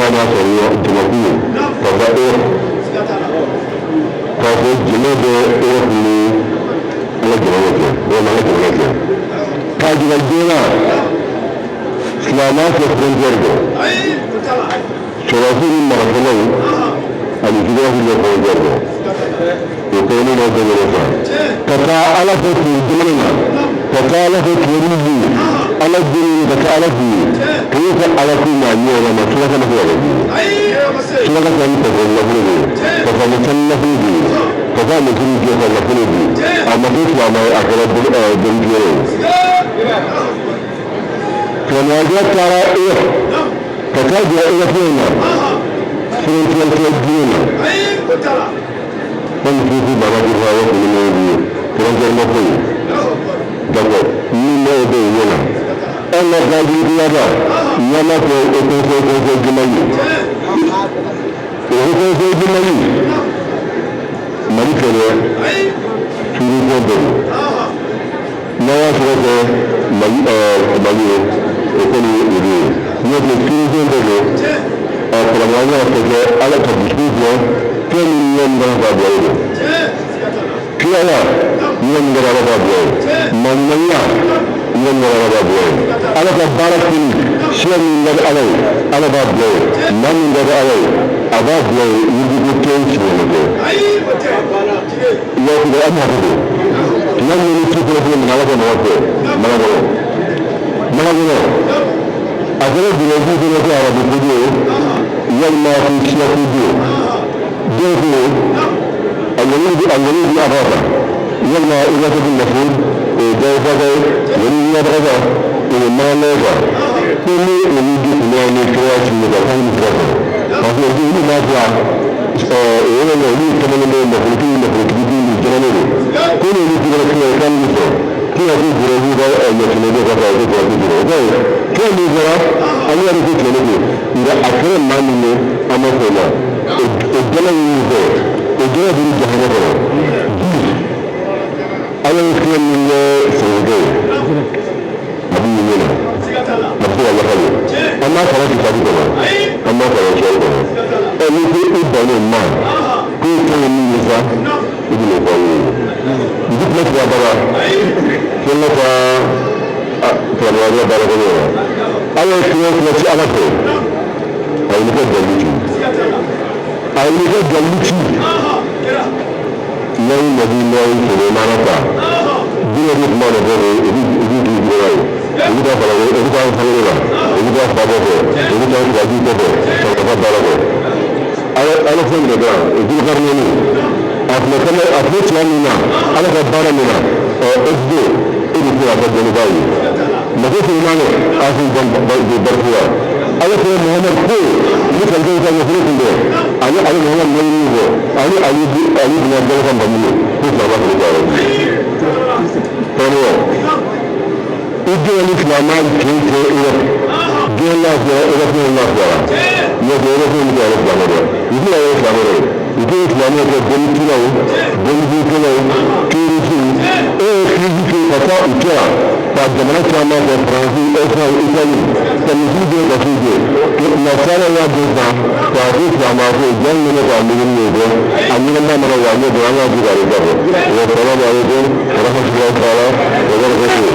ala b'a sɔrɔ jamakulu ka taa Europe k'a fɔ jama bɛ Europe ni ala jamana cɛ walima ala jamana cɛ k'a jira diɲɛ na silamɛya tɛ frontière dɔn, sɔrɔdasiw ni marafɛnw ani juguya bɛ frontière dɔn. O kɛlen n'o bɛɛ ɲɔgɔn fɛ ka taa ala fɛ tubabu jamana na, ka taa ala fɛ tubabu ye ala deli, ka taa ala f'u ye k'u ka ala k'u ma ɲɛ yɛrɛ ma. Suraka ma se ka kɛ bi ye, suraka ka ni kɔfɛ nafolo de ye, ka taa ni sanu nafolo de ye, ka taa misiri jɔ ka nafolo di a ma. Kɛ silamɛ ye, a kɛra bolifiyɛrɛ ye. Silamɛya taara Europe ka taa jɔ européen na, frontière tɛ diɲɛ na. Comme tuuti baba di fa yɔrɔ ni mɔgɔw ye frontière ma foyi. D'accord, ni mɔgɔw bɛ yen ɲɛna an ka gajigilaba ɲama kɛ o conseil du Mali, o conseil du Mali, Mali fɛ dɛ, surufɛn bɛɛ don n'a y'a sɔrɔ kɛ Mali Mali ye, o kɔni o de ye n'o tɛ surufɛn bɛɛ don. Ɔ karamɔgɔ ka kɛ ala ka dusu bɔ fɛn min ɲɛ min kan ka bila o don tilala ɲɛ min kɛra ala b'a bila ye, maɲumanya ɲɛ min kɛra ala b'a bila ye, ala ka baara kini siya min ka di ala ye, ala b'a bila ye, maa min ka di ala ye, a b'a bila ye. Yiriko tɛ siɲɛ kɛ waati dɔ an hakɛ don tuma min ni ci fɔlɔ fɔlɔ min ala ka mɔgɔ fɛ mana kɔnɔ mana kɔnɔ a kɛra jɛnɛku kɔnɔ ko arabu ko don walima ko siya ko don, dɔw ko alwalid bin ababa walima ibata bin mas'ud dɔw fɔ wani ya daga o mana ka ko ni olu di kuma ni kira ci ne ka kan ni kira sɔrɔ parce que olu b'a fɔ o yɔrɔ la, olu kamalen bɛ nafolotigi nafolotigi ni jamana don ko ni olu kira kira kan ni sɔrɔ kira ko jɛrɛbu ka yatimɛ ka taa ko kira ko jɛrɛ o ka ye kira min fɔra ale yɛrɛ ko tiɲɛ don, nka a kɛra maa min ye an ma fɔ o ma o jala min fɛ o jala bɛ jahanama kɔnɔ. Ala ye fɛn min kɛ sɛnɛkɛ ye, a b'i ɲɛna, a bɛ se ka lakale. An b'a kalan kitabu kɔnɔ, an b'a kalan sɔli kɔnɔ. Ɔ n'i ko i bann'o ma k'o kan ye min ye sa, i bɛn'o fɔ an ye. N tɛ kuma tigɛ a bara fɛn ka karamɔgɔya baara kɔnɔ la. Ala ye fɛn o fɛn ci ala fɛ, a ye kɛ dalilu ci, a ye kɛ dalilu ci. N'aw ye nabi n'aw ye sɛbɛn ta diinɛ bɛ kuma dɔ fɔ, o bɛ dugu jukɔrɔ ye, u bɛ taa fara, u bɛ taa fangolo la, u bɛ taa fa kɔfɛ, u bɛ taa tubabu kɔfɛ ka taa baara kɛ. Ala ala fɛn de bɛ yan o Zulkarnaini, a tun bɛ kɛnɛ, a tun bɛ tiɲɛ min na, ala ka baara min na, ɔ e e bɛ se ka kɛ dɔnnibaa ye. Mɔgɔ Sulemani a tun barikuya ala ko Muhamadu ko ni kalite ka ɲɛfɔli kun bɛ ani ale Muhamadu ma min fɔ ani ali ali bɛna dɔw ka nbamu ye ko silamɛ fana ka yɔrɔ karamɔgɔ i den ni silamɛ tiɲɛ tiɲɛ Europe diɲɛ lafiya, Europe lafiyara n'o tɛ Europe ni yɛrɛ silamɛ dɛ, u tɛ yɛrɛ silamɛ dɛ, u tɛ silamɛ kɛ dɔnnikilaw, dɔnnikɛlaw, terroristew. E ye crise kɛ ka taa u kɛ yan ka jamana caman kɛ Faransi, Espagne, Italie, ka misiri bɛ ka t'u jɔ nasara y'a bɛɛ san k'a ko silamɛ ko jɔn minɛ k'a miiri n'o kɛ a ɲɛnama mana wa ne don an k'a di k'ale ta fɛ. Wa salamu aleykum wa rahmatulahi taala wa barakatuhu.